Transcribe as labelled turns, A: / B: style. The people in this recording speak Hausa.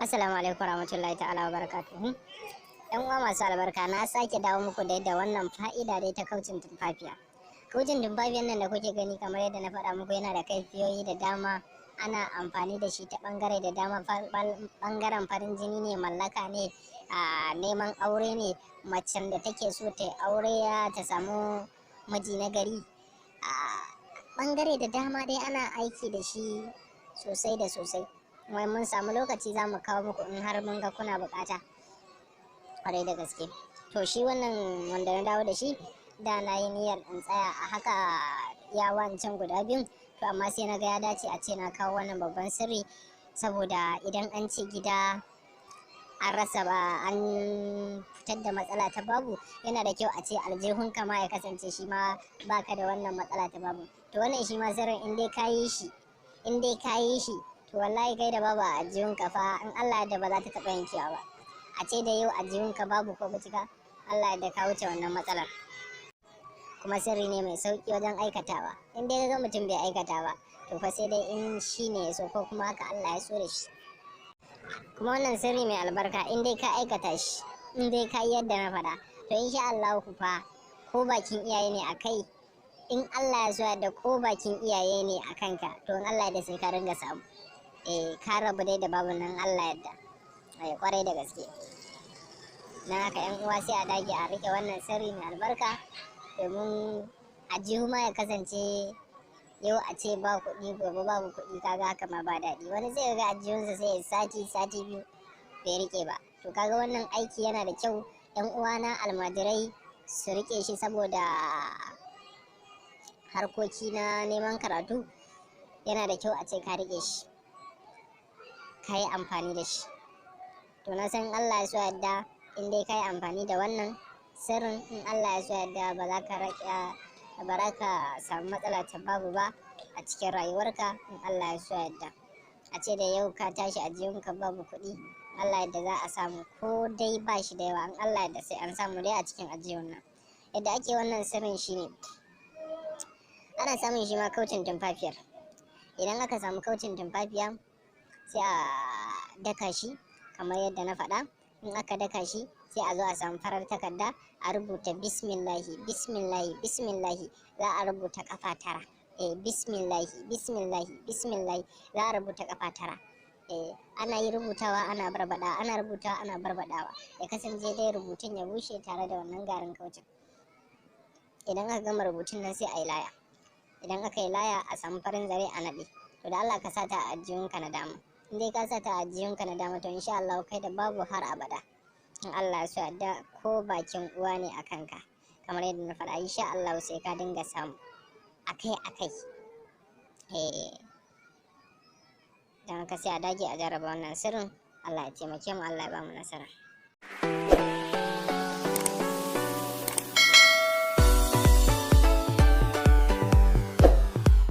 A: Assalamu alaikum warahmatullahi ta'ala wabarakatuhu. Yan uwa masu albarka, na sake dawo muku da yadda wannan fa'ida dai ta kaucin tumfafiya. Kaucin tumfafiyan nan da kuke gani, kamar yadda na faɗa muku, yana da kaifiyoyi da dama. Ana amfani da shi ta ɓangare da dama, ɓangaren farin jini ne, mallaka ne, a neman aure ne, macen da take so ta yi aure ta samu miji na gari. A ɓangare da dama dai ana aiki da shi sosai da sosai. Wai mun samu lokaci za mu kawo muku in har mun ga kuna bukata, kwarai da gaske. To shi wannan wanda na dawo da shi, da na yi niyyar in tsaya a haka ya wancan guda biyun, to amma sai na ga ya dace a ce na kawo wannan babban sirri, saboda idan an ce gida an rasa ba an fitar da matsala ta babu, yana da kyau a ce aljihun ma ya kasance shi ma baka da wannan matsala ta babu. To wannan shi ma sirrin, in dai ka yi shi, in dai ka yi shi, to wallahi kai da babu a aljihun ka fa, in Allah da ba za ta taɓa yankewa ba. A ce da yau aljihun ka babu ko cika, Allah da ka wuce wannan matsalar. Kuma sirri ne mai sauki wajen aikatawa. In dai ga mutum bai aikata ba, to fa sai dai in shi ne ya so ko kuma haka Allah ya so da shi. Kuma wannan sirri mai albarka, in dai ka aikata shi, in dai ka yi yadda na faɗa, to insha Allah ku fa ko bakin iyaye ne a kai, in Allah ya so da ko bakin iyaye ne a kanka, to in Allah ya da sai ka ringa samu. Ka rabu dai da babu nan, Allah yadda. Kwarai da gaske. Na haka yan uwa, sai a dage a rike wannan sirri mai albarka, domin ajihu ma ya kasance yau a ce ba kuɗi, gobe babu kuɗi, kaga haka ma ba daɗi. Wani zai ga ajihunsa sai sati, sati biyu bai rike ba. To kaga wannan aiki yana da kyau yan uwana almajirai su rike shi, saboda harkoki na neman karatu yana da kyau a ce ka rike shi, ka yi amfani da shi. To na san Allah ya so yadda in dai ka yi amfani da wannan sirrin, in Allah ya so yadda ba za ka samu matsala ta babu ba a cikin rayuwarka, in Allah ya so yadda. A ce da yau ka tashi a jiyunka babu kuɗi, Allah yadda za a samu, ko dai ba shi da yawa, in Allah yadda sai an samu dai a cikin ajiyun nan. Yadda ake wannan sirrin shine, ana samun shi ma kaucin tumfafiyar. Idan aka samu kaucin tumfafiya, sai a daka shi kamar yadda na faɗa. In aka daka shi, sai a zo a samu farar takarda, a rubuta bismillahi, bismillahi, bismillahi. Za a rubuta kafa 9. Bismillahi, bismillahi, bismillahi, za a rubuta kafa 9. Ana yi rubutawa ana barbada, ana rubutawa ana barbadawa, ya kasance dai rubutun ya bushe tare da wannan garin kaucin. Idan aka gama rubutun nan, sai a yi laya. Idan aka yi laya, a samu farin zare a naɗe. To da Allah ka sa ta a aljihunka na dama. In dai ka sa ta a aljihunka na dama, to insha Allah kai da babu har abada, in Allah ya so yadda, ko bakin uwa ne a kanka, kamar yadda na faɗa, insha Allah sai ka dinga samu akai akai. Don haka sai a dage a jarraba wannan sirrin. Allah ya taimake mu, Allah ya ba mu nasara.